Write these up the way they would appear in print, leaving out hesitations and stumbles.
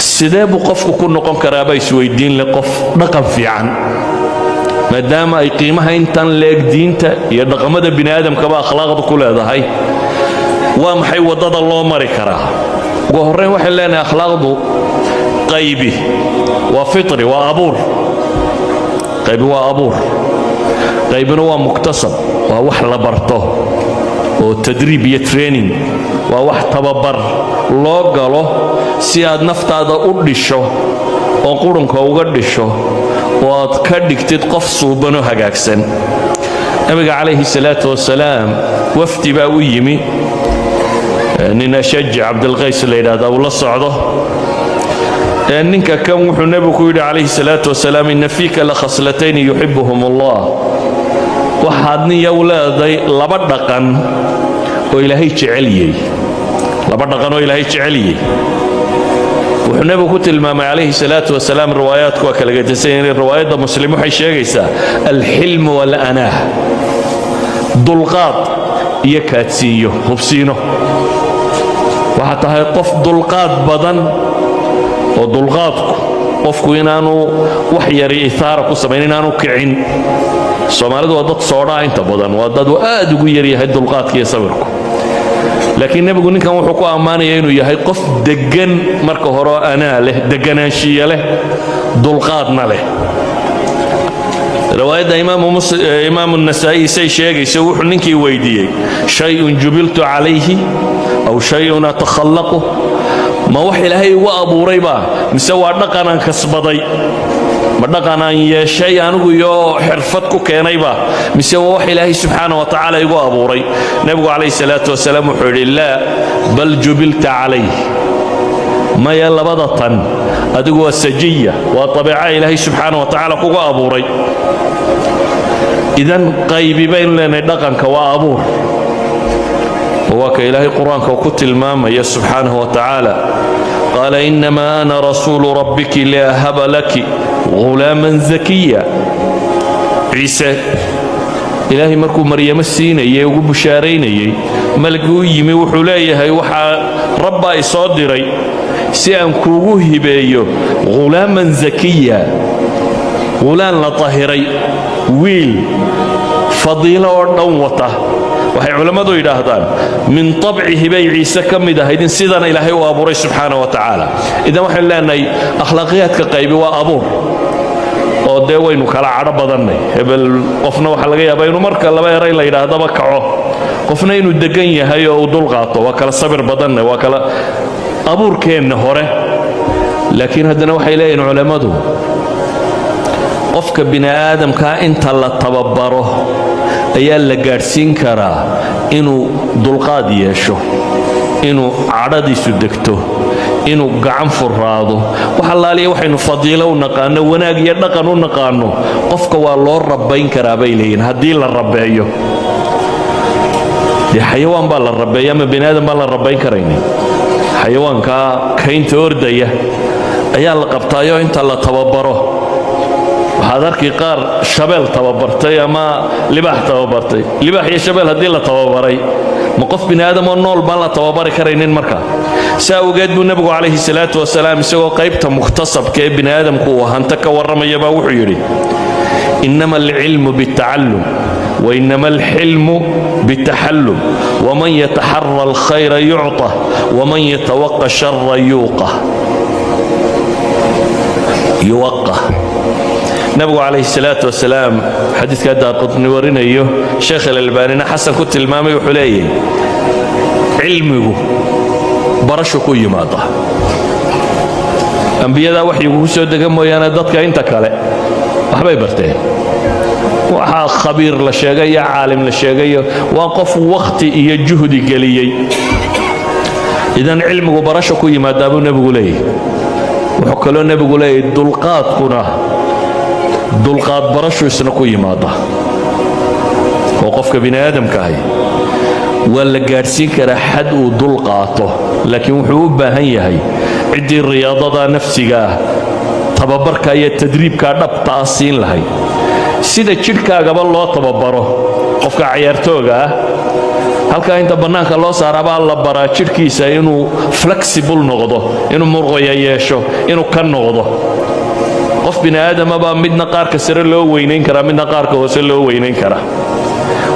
Sidee buu qofku ku noqon karaaba isweydiin leh qof dhaqan fiican, maadaama ay qiimaha intan leeg diinta iyo dhaqamada bini aadamkaba akhlaaqdu ku leedahay? Waa maxay waddada loo mari karaa? Ugu horrayn waxay leenahay, akhlaaqdu qaybi waa fitri, waa abuur. Qaybi waa abuur, qaybina waa muktasab, waa wax la barto oo tadriib iyo training, waa wax tababar loo galo si aad naftaada u dhisho oo qurunka uga dhisho oo aad ka dhigtid qof suubanoo hagaagsan. Nabiga calayhi salaatu wasalaam wafdi baa u yimi, nin Ashaj Cabdilqays la yidhahda uu la socdo. Ninka kan wuxuu nebigu ku yidhi calayhi salaatu wasalaam: "إن فيك لخصلتين يحبهما الله." Waxaad niya u leedahay laba dhaqan oo Ilaahay jeceliyey, laba dhaqan oo Ilaahay jeceliyey. Wuxuu nebigu ku tilmaamay calayhi salaatu wasalaam, riwaayaadku waa kala gedisan yihiin, riwaayadda Muslim waxay sheegaysaa الحلم والأناة, dulqaad iyo kaadsiinyo, hubsiino. Waxaa tahay qof dulqaad badan, oo dulqaadku qofku inaanu wax yari ithaara ku samayn, inaanu kicin. Soomaalidu waa dad soodhaa inta badan, waa dad uu aad ugu yaryahay dulqaadka iyo sabirku. Laakiin nebigu ninkan wuxuu ku ammaanaya inuu yahay qof deggan marka hore oo anaa leh, deganaanshiya leh, dulqaadna leh. Riwaayadda Imaamu Nasaa'i say sheegayso, wuxuu ninkii weydiiyey: "شيء جبلت عليه أو شيء أتخلقه?" Ma wax Ilaahay igu abuuraybaa mise waa dhaqan aan kasbaday? Ma dhaqan aan yeeshay anigu iyo xirfad ku keenayba mise waa wax Ilaahay subxaana wa tacaala igu abuuray? Nebigu calayhi salaatu wasalaam wuxuu yidhi: "لا، بل جبلت عليه." Maya, labada tan adigu waa sajiya, waa abeeca Ilaahay subxaana wa tacaala kugu abuuray. Idan qaybi baynu leenahay dhaqanka waa abuur, oo waa ka Ilaahay Qur-aanka ku tilmaamaya subxaanahu wa tacaala: "قال إنما أنا رسول ربك لأهب لك غلاما زكيا." Ciise Ilaahay markuu Maryamo siinayay, ugu bushaaraynayey, malagii u yimi wuxuu leeyahay: "Waxaa Rabbaa isoo diray si aan kuugu hibeeyo غلاما زكيا," ghulaan la tahiray, wiil fadiilo oo dhan wata. Waxay culammadu yidhaahdaan من طبعه bay Ciise ka mid ahayd in sidana Ilaahay u abuuray subxaana wa tacaala. Idan waxaynu leenahay akhlaaqiyaadka qaybi waa abuur, oo dee waynu kala cadho badannay. Hebel qofna waxaa laga yaabaa inuu marka laba eray la yidhaahdaba kaco, qofna inuu degan yahay oo uu dul qaato. Waa kala sabir badannay, waa kala abuurkeenna hore. Laakiin haddana waxay leeyihin culammadu, qofka bini aadamkaa inta la tababaro ayaa la gaadhsiin karaa inuu dulqaad yeesho, inuu cadhadiisu degto, inuu gacan furaado. Wax allaaliya waxaynu fadiilo u naqaano, wanaag iyo dhaqan u naqaano, qofka waa loo rabbayn karaa bay leeyihin, haddii la rabbeeyo. Dee xayawaan baa la rabbeeya, ama bini aadam baan la rabbayn karaynin? Xayawaankaa kaynta ordaya ayaa la qabtaayoo inta la tababaro, waxaad arki qaar shabeel tababartay ama libaax tababartay. Libaax iyo shabeel haddii la tababaray, ma qof bini aadam oo nool baan la tababari karaynin? Marka saa awgeed buu nebigu calayhi salaatu wasalaam, isagoo qaybta mukhtasabka ee bini aadamku uu hanto ka warramaya, baa wuxuu yidhi: "إنما العلم بالتعلم وإنما الحلم بالتحلم، ومن يتحر الخير يعط، ومن يتوق الشر يوقه يوقه." Nabigu calayhi salaatu wasalaam, xadiidka Daarqutni warinayo, Sheekh Alalbaanina xasan ku tilmaamay, wuxuu leeyahay cilmigu barashu ku yimaada. Ambiyadaa waxyigu ku soo dega mooyaane, dadka inta kale waxbay barteen. Waxaa khabiir la sheegay iyo caalim la sheegayo waa qof wakhti iyo juhdi geliyey. Idan cilmigu barasho ku yimaadaa buu nebigu leeyahy. Wuxuu kaloo nebigu leeyahy dulqaadkuna dulqaad barashu isna ku yimaada, oo qofka bini aadamka ahi waa la gaadhsiin karaa xad uu dul qaato, laakiin wuxuu u baahan yahay ciddii riyaadada nafsiga ah, tababarka iyo tadriibkaa dhabta ah siin lahayd. Sida jidhkaagaba loo tababaro, qofka cayaartooga ah Halkaa inta bannaanka loo saaraabaa la baraa jidhkiisa inuu flexible noqdo, inuu murqoya yeesho, inuu ka noqdo qof bini aadama baa midna qaarka sare loo weynayn karaa, midna qaarka hoose loo weynayn karaa,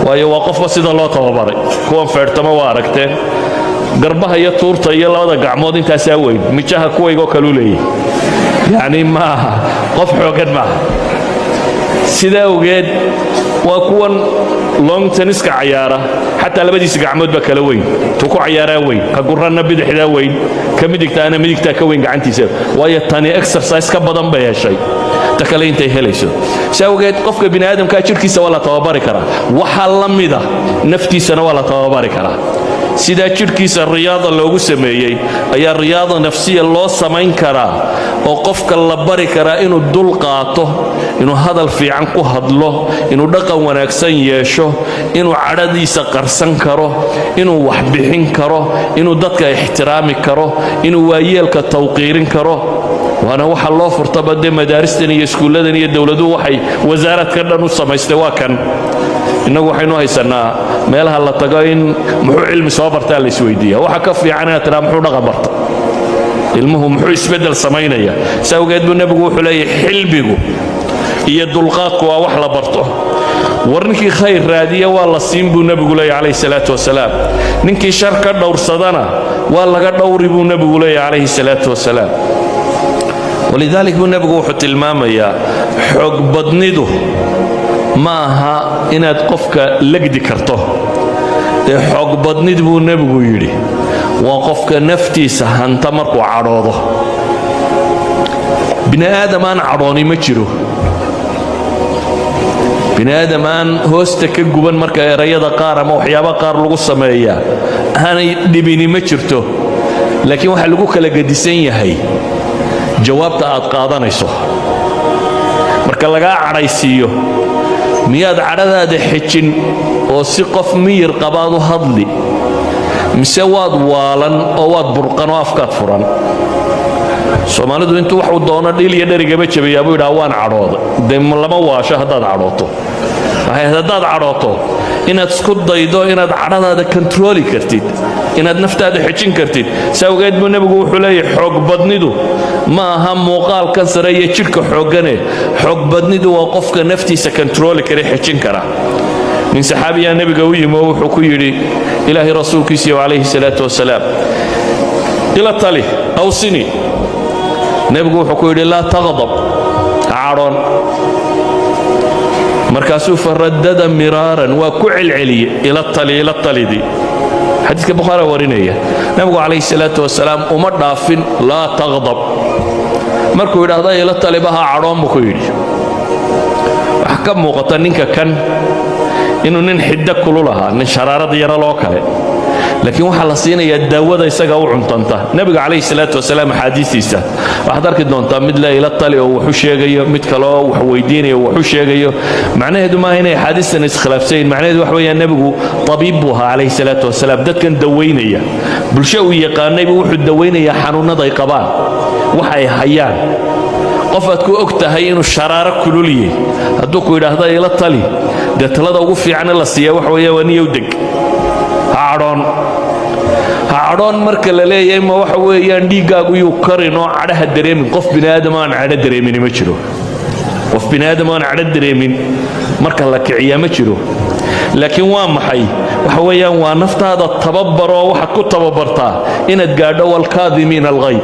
waayo waa qofba sida loo tababaray. Kuwan feedhtama waa aragteen, garbaha iyo tuurta iyo labada gacmood intaasaa weyn, mijaha kuwaygoo kaluu leeyahy. Yacni maaha qof xooggan maaha. Sidaa awgeed waa kuwan lawn tenniska cayaara, xataa labadiisa gacmood baa kala weyn. Tu ku cayaaraa weyn, ka guranna bidixdaa weyn, ka midigtaana midigtaa ka weyn gacantiisa, waayo tani exercise ka badan bay heshay ta kale intay helayso. Si awgeed qofka bini aadamkaa jidhkiisa waa la tababari karaa, waxaa la mida naftiisana waa la tababari karaa. Sidaa jidhkiisa riyaada loogu sameeyey ayaa riyaada nafsiya loo samayn karaa, oo qofka la bari karaa inuu dul qaato, inuu hadal fiican ku hadlo, inuu dhaqan wanaagsan yeesho, inuu cadhadiisa qarsan karo, inuu wax bixin karo, inuu dadka ixtiraami karo, inuu waayeelka tawqiirin karo. Waana waxa loo furtaba dee madaaristan iyo iskuulladan iyo dowladuhu waxay wasaaradka dhan u samaystay. Waa kan innagu waxaynu haysannaa meelaha la tago in muxuu cilmi soo bartaa la isweydiiya. Waxa ka fiican inaad tidhaa muxuu dhaqan barta ilmuhu, muxuu isbeddel samaynaya. Si awgeed buu Nebigu wuxuu leeyahy xilmigu iyo dulqaadku waa wax la barto. War ninkii khayr raadiya waa la siin buu Nebigu leeyahy calayhi salaatu wasalaam. Ninkii shar ka dhowrsadana waa laga dhowri buu Nebigu leeyahy calayhi salaatu wasalaam. Walidaalik buu Nebigu wuxuu tilmaamayaa xoog badnidu ma aha inaad qofka legdi karto ee xoog badnid buu Nebigu yidhi waa qofka naftiisa hanta markuu cadhoodo. Bini aadam aan cadhooni ma jiro. Bini aadam aan hoosta ka guban marka erayada qaar ama waxyaaba qaar lagu sameeyaa aanay dhibini ma jirto, laakiin waxaa lagu kala gedisan yahay jawaabta aad qaadanayso. Marka lagaa cadhaysiiyo, miyaad cadhadaada xejin oo si qof miyir qabaad u hadli, mise waad waalan oo waad burqan oo afkaad furan? Soomaalidu intuu waxuu doono dhil iyo dherigaba jabayaa buu yidhaha waan cadhooday. Dee lama waasho haddaad cadhooto. Waxay haddaad cadhooto inaad isku daydo inaad cadhadaada controli kartid, inaad naftaada xejin kartid. Si awgeed buu Nebigu wuxuu leeyahay xoogbadnidu ma aha muuqaalkan sare iyo jidhka xooggane, xoogbadnidu waa qofka naftiisa controli kara, xejin kara. Nin saxaabiyaa Nebiga u yimi oo wuxuu ku yidhi: "Ilaahay rasuulkiisiiyo calayhi salaatu wasalaam, ila tali, awsini." Nebigu wuxuu ku yidhi: "Laa taqdab, ha cadhoon." Markaasuu faradada miraaran, waa ku celceliye ila tali, ila talidii. Xadiiska Bukhaari warinaya. Nebigu calayhi salaatu wasalaam uma dhaafin "laa taqdab". Markuu yidhaahda ila taliba, ha cadhoon buu ku yidhi. Waxaa ka muuqata ninka kan inuu nin xiddo kulul ahaa, nin sharaarad yaro loo kale, laakiin waxaa la siinayaa daawada isaga u cuntanta. Nebiga calayhi salaatu wasalaam axaadiistiisa waxaad arki doontaa mid le ila tali oo waxu sheegayo, mid kaleoo wax weydiinayo waxu sheegayo. Macnaheedu maaha inay axaadiistan iskhilaafsayin. Macnaheedu wax weeyaan nebigu tabiib buu ahaa calayhi salaatu wasalaam, dadkan dawaynaya. Bulsho uu yaqaanaybu wuxuu dawaynayaa xanuunnada ay qabaan, wax ay hayaan. Qof aad ku og tahay inuu sharaaro kulul yahay hadduu ku yidhaahda ila tali, dee talada ugu fiican in la siiya waxa weeya waa niyow deg, ha cadhoon. Ha cadhoon marka la leeyahay, ma waxa weeyaan dhiiggaagu yuu karin oo cadhaha dareemin? Qof bini aadam aan cadho dareemini ma jiro. Qof bini aadam aan cadho dareemin marka la kiciyaa ma jiro. Laakiin waa maxay? Waxa weeyaan waa naftaada tababaroo waxaad ku tababartaa inaad gaadho waalkaadimiina alghayd.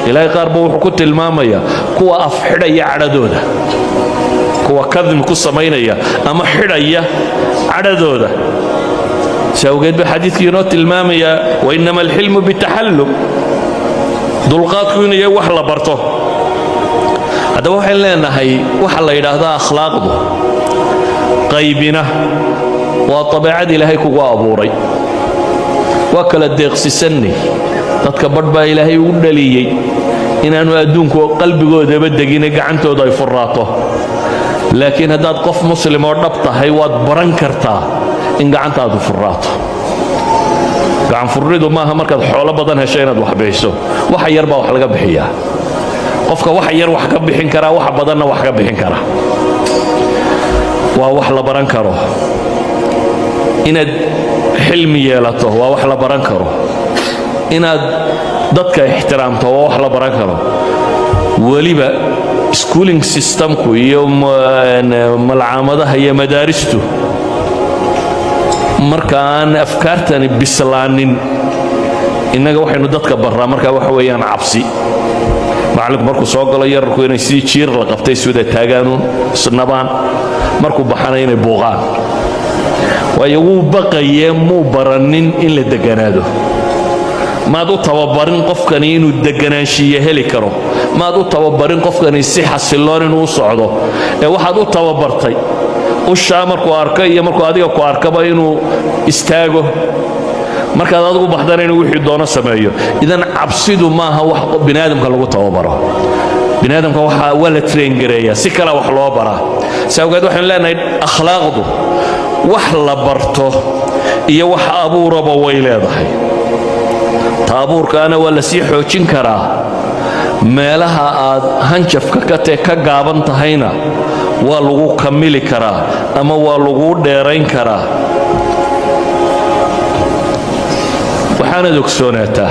Ilaahay qaar buu wuxuu ku tilmaamayaa kuwa afxidhaya cadhadooda, kuwa kadmi ku samaynaya ama xidhaya cadhadooda. Si awgeed ba xadiidkii inoo tilmaamayaa wainama alxilmu bitaxallum, dulqaadku inuu yahay wax la barto. Haddaba waxayn leenahay waxa la yidhaahdaa akhlaaqdu qaybina waa dabeecad Ilaahay kugu abuuray. Waa kala deeqsisannay. Dadka badh baa Ilaahay u dhaliyey inaanu adduunku qalbigoodaba degine gacantooda ay furraato. Laakiin haddaad qof muslim oo dhab tahay, waad baran kartaa in gacantaadu furraato. Gacanfurridu maaha markaad xoolo badan hesho inaad wax bixiso. Waxa yar baa wax laga bixiyaa. Qofka waxa yar wax ka bixin karaa, waxa badanna wax ka bixin kara. Waa wax la baran karo. Inaad xilmi yeelato waa wax la baran karo. Inaad dadka ixtiraamto waa wax la baran karo. Weliba schooling systemku iyo malcaamadaha iyo madaaristu, marka aan afkaartani bislaanin, innaga waxaynu dadka barraa markaa waxa weeyaan cabsi. Macallinku markuu soo galo, yararku inay sidii jiir la qabtay iswada taagaanuun, isnabaan, markuu baxana inay buuqaan. Waayo, wuu baqayee, muu baranin in la degganaado. Maad u tababarin qofkani inuu deganaanshiye heli karo. Maad u tababarin qofkani si xasilloon inuu u socdo. Ee waxaad u tababartay ushaa markuu arko iyo markuu adiga ku arkaba inuu istaago, markaad adigu baxdana inuu wixii doono sameeyo. Idan cabsidu maaha wax biniaadamka lagu tababaro. Biniaadamka waxaa waa la train gareeyaa, si kale wax loo baraa. Si awgeed waxaynu leenahay akhlaaqdu wax la barto iyo wax abuuraba way leedahay. Taabuurkaana waa la sii xoojin karaa, meelaha aad hanjafka ka tee ka gaaban tahayna waa lagu kamili karaa ama waa laguu dheerayn karaa. Waxaanaad ogsoonaataa,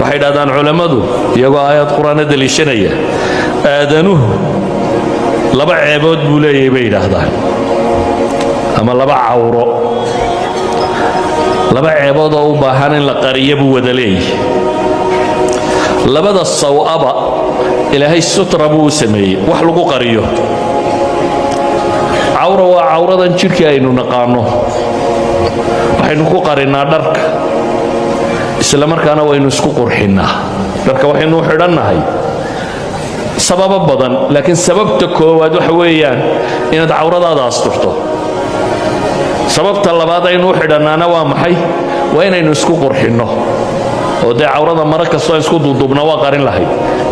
waxay dhahdaan culammadu iyagoo aayad qur-aana deliishanaya, aadanuhu laba ceebood buu leeyahay, bay yidhaahdaan, ama laba cawro, laba ceebood oo u baahan in la qariyo buu wada leeyahay. Labada saw'aba Ilaahay sutra buu u sameeyey, wax lagu qariyo. Cawra waa cawradan jidhkii aynu naqaanno. Waxaynu ku qarinnaa dharka, isla markaana waynu isku qurxinnaa. Dharka waxaynu u xidhannahay sababo badan, laakiin sababta koowaad waxa weeyaan inaad cawradaada asturto. Sababta labaad aynu u xidhannaana waa maxay? Waa inaynu isku qurxinno. Oo dee cawrada mara kastoo isku duuduubna waa qarin lahayd,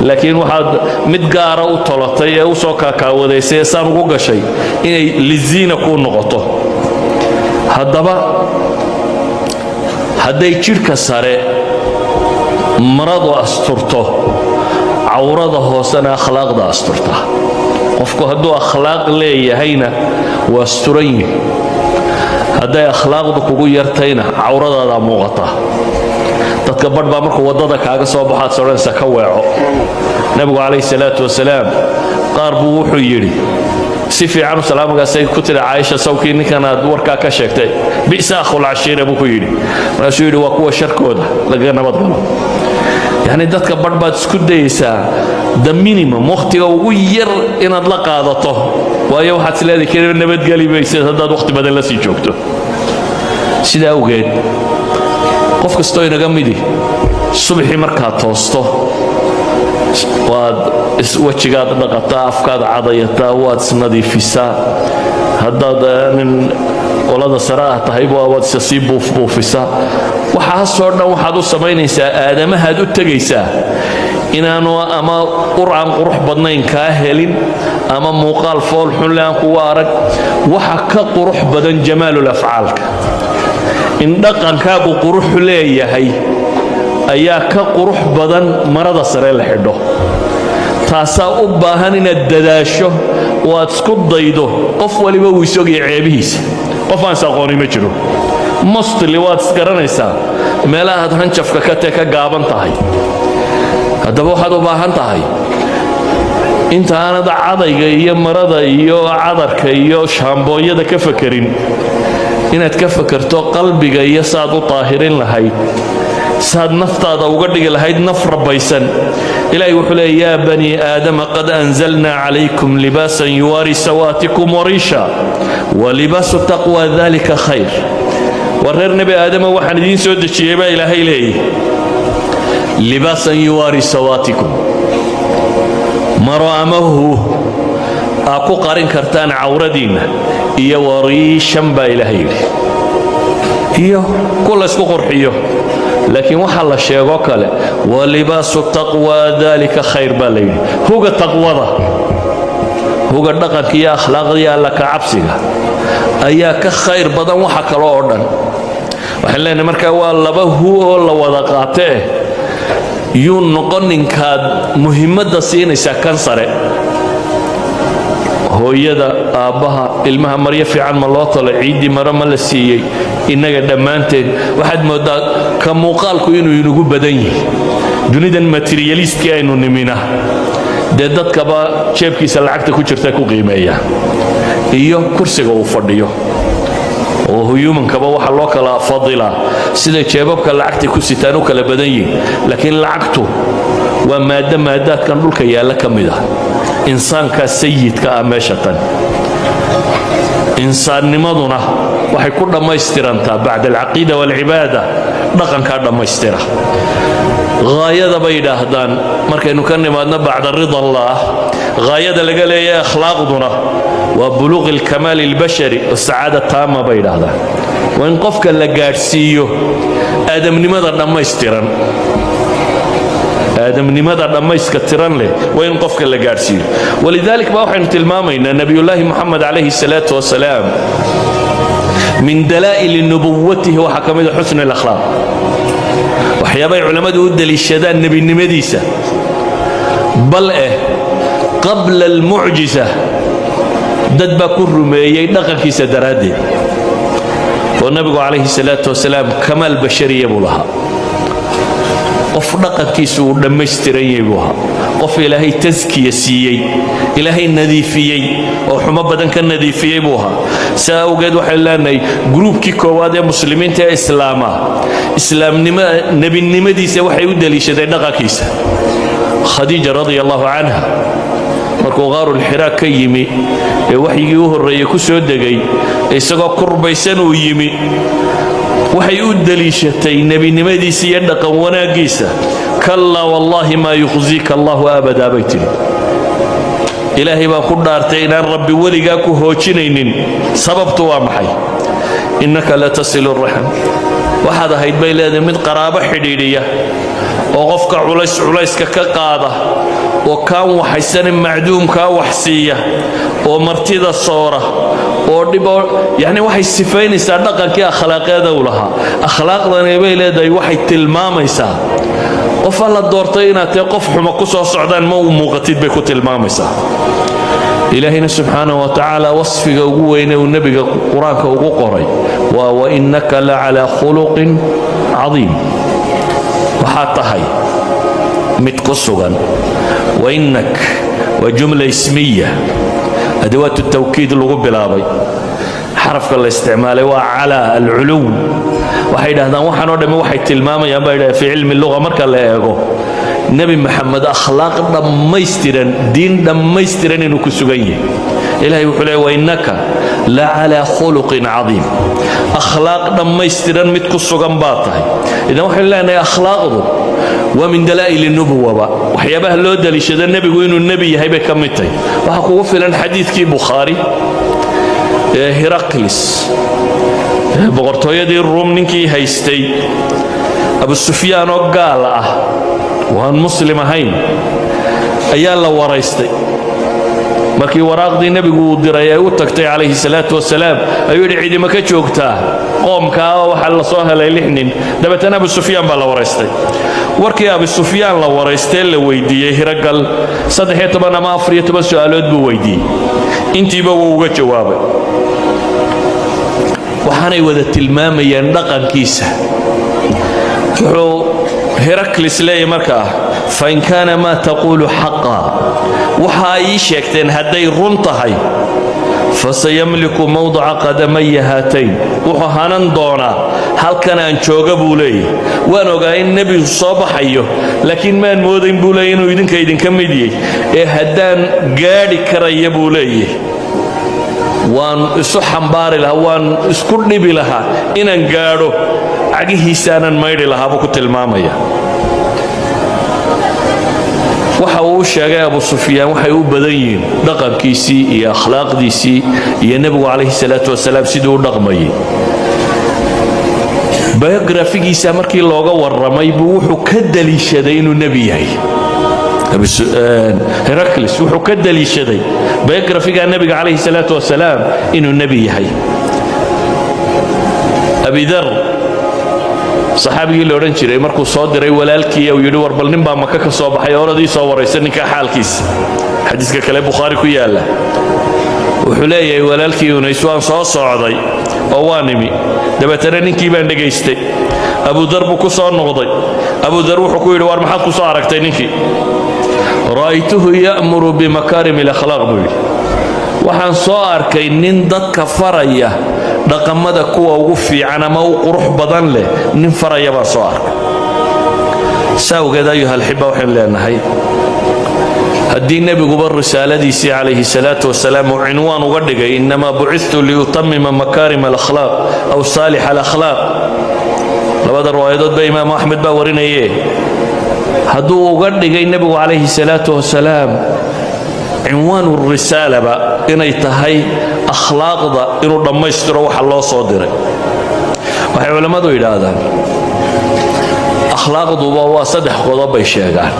laakiin waxaad mid gaara u tolatay ee u soo kaakaawadaysay ee saan ugu gashay inay liziina kuu noqoto. Haddaba hadday jidhka sare maradu asturto, cawrada hoosena akhlaaqda asturta. Qofku hadduu akhlaaq leeyahayna waa asturan yihi. Hadday akhlaaqdu kugu yartayna, cawradaadaa muuqata. Dadka badh baa markuu waddada kaaga soo baxaad sodhanaysa ka weeco. Nebigu calayhi salaatu wasalaam qaar buu wuxuu yidhi si fiican u salaamagaasay ku tidhi Caaisha, sawkii ninkanaad warkaa ka sheegtay, bi'sa akhul cashiira, buu ku yidhi. Markaasuu yidhi waa kuwa sharkooda lagaga nabadgalo. Yacni dadka badh baad isku dayaysaa the minimum, wakhtiga ugu yar, inaad la qaadato, waayo waxaad is leedahay keliba nabadgeli maysid haddaad wakhti badan la sii joogto. Sidaa awgeed qof kastoo inaga midi subaxii markaad toosto, waad wejigaad dhaqataa, afkaad cadayataa, waad isnadiifisaa. Haddaad nin qolada sare ah tahayba, waad isa sii buufbuufisaa. Waxaasoo dhan waxaad u samaynaysaa aadamahaad u tegaysaa inaanu ama ur aan qurux badnayn kaa helin ama muuqaal fool xunle aan kugu arag. Waxa ka qurux badan jamaalul afcaalka, in dhaqankaagu quruxu leeyahay ayaa ka qurux badan marada sare la xidho. Taasaa u baahan inaad dadaasho oo aad isku daydo. Qof waliba wuu isogaya ceebihiisa, qof aan is-aqooni ma jiro. Mostly waad isgaranaysaa meelahaad hanjafka ka tee ka gaaban tahay. Haddaba waxaad u baahan tahay intaanad cadayga iyo marada iyo cadarka iyo shaambooyada ka fakerin, inaad ka fakerto qalbiga iyo saad u daahirin lahayd, saad naftaada uga dhigi lahayd naf rabbaysan. Ilaahay wuxuu leeya: yaa banii aadama, qad anzalnaa calaykum libaasan yuwaari sawaatikum wariisha, walibaasu taqwa dalika khayr. Waa reer Nebi Aadama, waxaan idiin soo dejiyey, baa Ilaahay leeyahy, libaasan yuwaari sawaatikum, maro ama hu aa ku qarin kartaan cawradiinna, iyo wariishan, baa Ilaahay yidhi, iyo ku laysku qurxiyo. Laakiin waxaa la sheegoo kale, walibaasu taqwa dalika khayr, baa la yidhi. Huga taqwada, huga dhaqanka iyo akhlaaqda iyo Alla ka cabsiga ayaa ka khayr badan waxa kale oo dhan. Waxaan leenahay markaa waa laba hu oo la wada qaatee. Yuu noqoninkaad muhiimadda siinaysaa kan sare, Hooyada, aabbaha, ilmaha maryo fiican ma loo talo? Ciiddii maro ma la siiyey? Innaga dhammaanteen waxaad mooddaa ka muuqaalku inuu inugu badan yahay. Dunidan materialistkii aynu nimina, dee dadkaba jeebkiisa lacagta ku jirta ku qiimeeya iyo kursiga uu fadhiyo, oo humankaba waxa loo kala fadilaa siday jeebabka lacagta ku sitaan u kala badan yihin. Laakiin lacagtu waa maaddo maadaadkan dhulka yaalla ka mid ah. Insaankaa sayidka ah meesha tan. Insaannimaduna waxay ku dhammaystirantaa bacda alcaqiida waalcibaada, dhaqankaa dhammaystira. Haayada bay yidhaahdaan, markaynu ka nimaadno bacda rida Allah, haayada laga leeyahay akhlaaqduna waa buluuqi alkamaal albashari wasacaada taama, bay yidhaahdaan. Waa in qofka la gaadhsiiyo aadamnimada dhammaystiran. Aadamnimada dhammayska tiran leh waa in qofka la gaadhsiiyo. Walidalik ba waxaynu tilmaamaynaa nabiyullaahi Moxamed calayhi salaatu wasalaam, min dalaa'ili nubuwatihi waxaa ka mida xusni alakhlaaq, waxyaabay culammadu u deliishadaan nebinimadiisa. Bal eh qabla almucjisa dad baa ku rumeeyey dhaqankiisa daraaddeed, oo nebigu calayhi salaatu wasalaam kamaal bashariya buu lahaa. Qof dhaqankiisu uu dhammaystiran yahay buu ahaa, qof Ilaahay taskiya siiyey, Ilaahay nadiifiyey oo xumo badan ka nadiifiyey buu ahaa. Saa awgeed waxaynu leenahay groupkii koowaad ee muslimiinta ee islaama, islaamnimo nebinimadiisa waxay u deliishadeen dhaqankiisa. Khadiija radia Allahu canha, markuu qaarulxiraa ka yimi ee waxyigii u horreeyey ku soo degay, isagoo kurbaysan uu yimi, waxay u deliishatay nebinimadiisa iyo dhaqan wanaaggiisa. "Kallaa wallaahi maa yukhziika Allahu abadaa," bay tidhi. "Ilaahay baan ku dhaartay inaan Rabbi weligaa ku hoojinaynin. Sababtu waa maxay? Innaka la tasilu raxam. Waxaad ahayd," bay leedahay, "mid qaraabo xidhiidhiya oo qofka culays culayska ka qaada, oo kaan waxaysane macduumkaa wax siiya, oo martida soora, oo dhiboo." Yacni waxay sifaynaysaa dhaqankii akhlaaqeeda u lahaa. "Akhlaaqdani," bay leedahay, "waxay tilmaamaysaa qof Alla doortay inaad tahay. Qof xuma ku soo socdaan ma u muuqatid," bay ku tilmaamaysaa. Ilaahayna subxaanaه wa tacaala wasfiga ugu weyne uu nebiga qur-aanka ugu qoray waa "wainaka la calaa khuluqin cadiim". Waxaad tahay mid ku sugan. Wainak waa jumla ismiya, adawaat tawkiid lagu bilaabay, xarafka la isticmaalay waa calaa alculuw. Waxay dhahdaan waxaan oo dhammi waxay tilmaamayaan, bay dhahdeen, fi cilmi luga marka la eego, Nebi Maxamed akhlaaq dhammaystiran, diin dhammaystiran inuu ku sugan yahay. Ilahay wuxuu leey "wainaka la calaa khuluqin cadiim". Akhlaaq dhammaystiran mid ku sugan baa tahay. Idan waxaynu leenahay akhlaaqdu waa min dalaa'il nubuwaba, waxyaabaha loo daliishado nebigu inuu nebi yahay bay ka mid tahay. Waxaa kugu filan xadiidkii Bukhaari ee Hiraklis, boqortooyadii Ruum ninkii haystay, Abu Sufyaan oo gaal ah waan muslim ahayn ayaa la waraystay. Markii waraaqdii nebigu uu diray ay u tagtay calayhi salaatu wasalaam, ayuu yidhi, "Cidima ka joogtaa qoomkaa?" Waxaa la soo helay lix nin. Dabeetana Abu Sufyaan baa la waraystay. Warkii Abu Sufyaan la waraystee la weydiiyey Hiragal, 13 ama 14 su'aalood buu weydiiyey. Intiiba wuu uga jawaabay, waxaanay wada tilmaamayeen dhaqankiisa. Wuxuu Heraklis leeyahy markaa, "Fain kaana maa taquulu xaqa," waxa ay ii sheegteen hadday run tahay, "fasayamliku mawdica qadamaya haatayn." Wuxuu hanan doonaa halkan aan jooga, buu leeyahy. "Waan ogaa in nebigu soo baxayo, laakiin maan moodayn," buu leeyay, "inuu idinka idinka mid yahy. Ee haddaan gaadhi karaya," buu leeyahy, "waan isu xambaari lahaa, waan isku dhibi lahaa inaan gaadho cagihiisaanan maydhi lahaa," buu ku tilmaamaya. Waxa uu sheegay Abu Sufyaan waxay u badan yihiin dhaqankiisii iyo akhlaaqdiisii iyo nebigu calayhi salaatu wasalaam siduu u dhaqmayay. Biographygiisa markii looga warramay buu wuxuu ka daliishaday inuu nebi yahay. Heraklis wuxuu ka daliishaday biographyga nebiga calayhi salaatu wasalaam inuu nebi yahay. Abidar, saxaabigii la odhan jiray, markuu soo diray walaalkii, uu yidhi, "War bal nin baa Maka ka soo baxay, oradii soo waraysa ninkaa xaalkiisa," xadiiska kale Bukhaari ku yaalla. Wuxuu leeyahay walaalkii Unays: waan soo socday oo waan imi, dabeetana ninkii baan dhegaystay. Abudar buu ku soo noqday. Abudar wuxuu ku yidhi: "Waar, maxaad ku soo aragtay ninkii?" "رأيته يأمر بمكارم الأخلاق," buu yidhi. "Waxaan soo arkay nin dadka faraya dhaqamada kuwa ugu fiican ama u qurux badan leh, nin faraya baan soo arkay." Saa awgeed, أيها الأحبة, waxaynu leenahay, haddii nebiguba risaaladiisii calayhi salaatu wasalaam uu cinwaan uga dhigay "إنما بعثت لأتمم مكارم الأخلاق أو صالح الأخلاق", labada riwaayadoodba Imaamu Axmed baa warinaye, hadduu uga dhigay nebigu calayhi salaatu wasalaam cinwaanu risaalaba inay tahay akhlaaqda inuu dhammaystiro waxa loo soo diray, waxay culammadu yidhaahdaan akhlaaqduba waa saddex qodob bay sheegaan,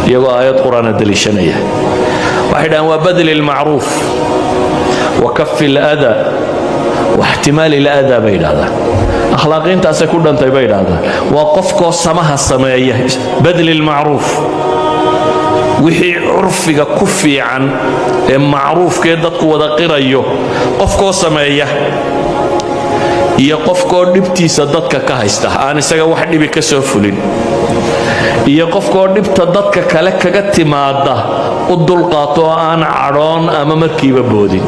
iyagoo aayad qur-aana deliishanaya. Waxay dhahaan waa بذل المعروف وكف الأذى واحتمال الأذى bay yidhahdaan. Akhlaaqiintaasay ku dhantay bay yidhahdaan. Waa qofkoo samaha sameeya, بذل المعروف, wixii curfiga ku fiican ee macruufkee dadku wada qirayo qofkoo sameeya, iyo qofkoo dhibtiisa dadka ka haysta, aan isaga wax dhibi ka soo fulin, iyo qofkoo dhibta dadka kale kaga timaada u dulqaato oo aan cadhoon ama markiiba boodin.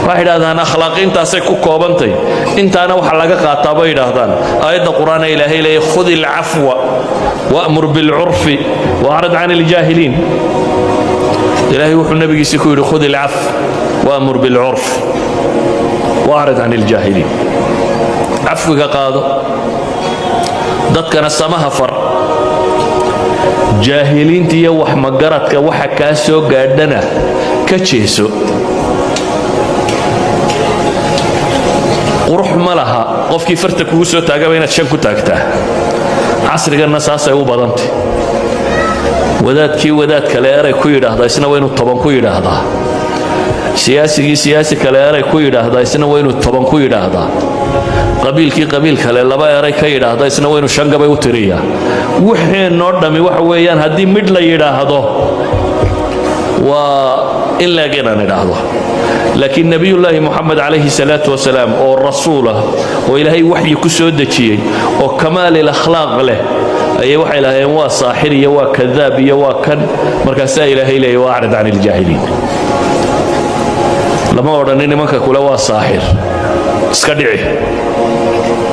Waxay idhahdaan akhlaaqiintaasay ku koobantay. Intaana waxa laga qaataa, bay yidhaahdaan, aayadda Qur-aan ee Ilaahay leeyahy: "خذ العفو وأمر بالعرف وأعرض عن الجاهلين." Ilaahay wuxuu nabigiisii ku yidhi: "خذ العفو وأمر بالعرف وأعرض عن الجاهلين." Cafwiga qaado, dadkana samaha far, jaahiliinta iyo wax magaradka waxa kaa soo gaadhana ka jeeso. Qurux ma laha qofkii farta kugu soo taagaba inaad shan ku taagtaa. Casriganna saasay u badantay. Wadaadkii wadaad kale eray ku yidhaahdaa, isna waa inuu 10 ku yidhaahdaa. Siyaasigii siyaasi kale eray ku yidhaahdaa, isna waa inuu 10 ku yidhaahdaa. Qabiilkii qabiil kale laba eray ka yidhaahda, isna waa inuu shan gabay u tiriyaa. Wixeenoo dhammi waxa weeyaan, haddii midh la yidhaahdo, waa in leeg inaan idhaahdo. Laakiin Nebiyullaahi Moxamed calayhi salaatu wasalaam, oo rasuulah, oo Ilaahay waxyi ku soo dejiyey, oo كمال الأخلاق leh, ayay waxay lahaayeen waa saaxir iyo waa kadaab iyo waa kan. Markaasaa Ilaahay leeyay: "وأعرض عن الجاهلين." Lama odhanin nimanka kule waa saaxir iska dhici,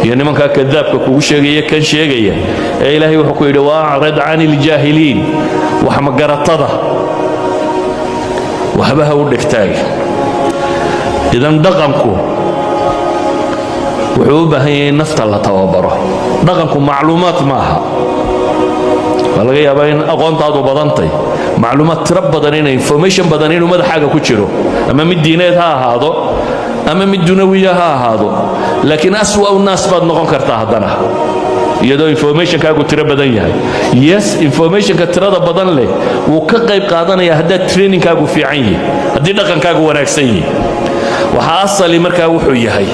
iyo nimankaa kadaabka kugu sheegaya, kan sheegaya, ee Ilaahay wuxuu ku yidhi: "وأعرض عن الجاهلين." Wax magaratada waxba ha u dhegtaagi. Idan dhaqanku wuxuu u baahan yahay in nafta la tababaro. Dhaqanku macluumaad maaha. Waa laga yaabaa in aqoontaadu badantay, macluumaad tiro badan, ina information badan inuu madaxaaga ku jiro, ama mid diineed ha ahaado ama mid dunawiya ha ahaado, laakiin أسوأ الناس baad noqon kartaa haddana iyadoo informationkaagu tiro badan yahay. Yes, informationka tirada badan leh wuu ka qayb qaadanaya haddaad trainingkaagu fiican yihi, haddii dhaqankaagu wanaagsan yihi. Waxaa asali markaa wuxuu yahay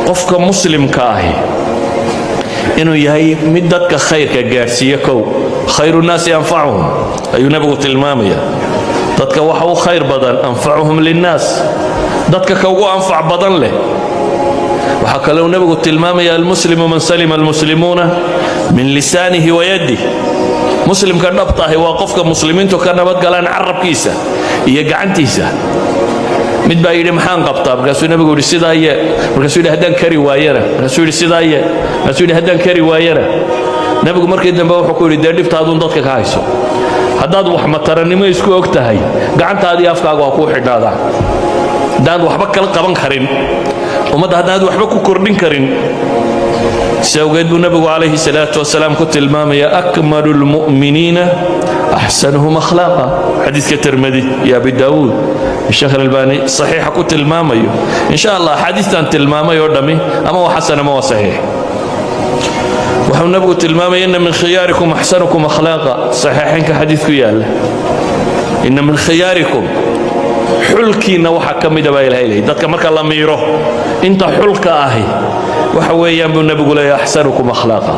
qofka muslimka ahi inuu yahay mid dadka khayrka gaadhsiiya. Kow, "خير الناس أنفعهم" ayuu nebigu tilmaamaya. Dadka waxa u khayr badan أنفعهم للناس, dadka ka ugu anfac badan leh. Waxaa kaleu nebigu tilmaamaya: "المسلم من سلم المسلمون من لسانه ويده." Muslimka dhabta ahi waa qofka muslimiintu ka nabadgalaan carabkiisa iyo gacantiisa. Mid baa yidhi: "Maxaan qabtaa?" Markaasuu nebigu yidhi: "Sidaa yee." Markaasuu yidhi: "Haddaan kari waayana?" Markaasuu yidhi: "Sidaa yee." Markaasuu yidhi: "Haddaan kari waayana?" Nebigu markii dambe wuxuu ku yidhi: "Dee dhibtaaduun dadka ka hayso. Haddaad wax matarannimo isku og tahay, gacantaadii afkaagu ha kuu xidhnaadaan. Haddaad waxba kala qaban karin ummadda, haddaad waxba ku kordhin karin." Si awgeed buu nebigu calayhi salaatu wasalaam ku tilmaamaya: "أكمل المؤمنين أحسنهم أخلاقا." Xadiiska Tirmidi iyo Abi Daawuud, Sheekh Albaani saxiixa ku tilmaamayo. Insha Allah, axaadiistan tilmaamay oo dhammi ama waa xasan ama waa saxiix. Wuxuu nabigu tilmaamaya: "إن من خياركم أحسنكم أخلاقا." Saxiixaynka xadiis ku yaalla. إن من خياركم, xulkiinna waxaa ka mida baa Ilahay leeyay. Dadka marka la miiro, inta xulka ahi waxa weeyaan, buu nebigu leeyahy, أحسنكم أخلاقا,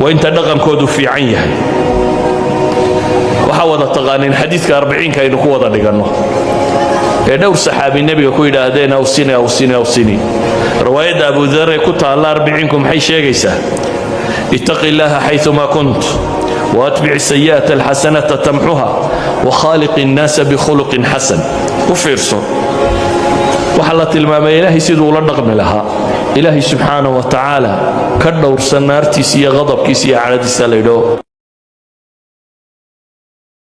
waa inta dhaqankoodu fiican yahay. Waxaa wada taqaaniin xadiidka arbiciinka aynu ku wada dhiganno. Ee dhowr saxaabi Nebiga ku yidhaahdeen: "أوصني، أوصني، أوصني." Riwaayadda Abu Dar ee ku taalla Arbiciinku maxay sheegaysaa? "اتق الله حيثما كنت، وأتبع السيئة الحسنة تمحها، وخالق الناس بخلق حسن." U fiirso, waxaa la tilmaamay Ilaahay siduu ula dhaqmi lahaa. Ilaahay subxaanaه wa tacaala ka dhowrsan naartiisa iyo qadabkiisa iyo cadhadiisa la yidhaho.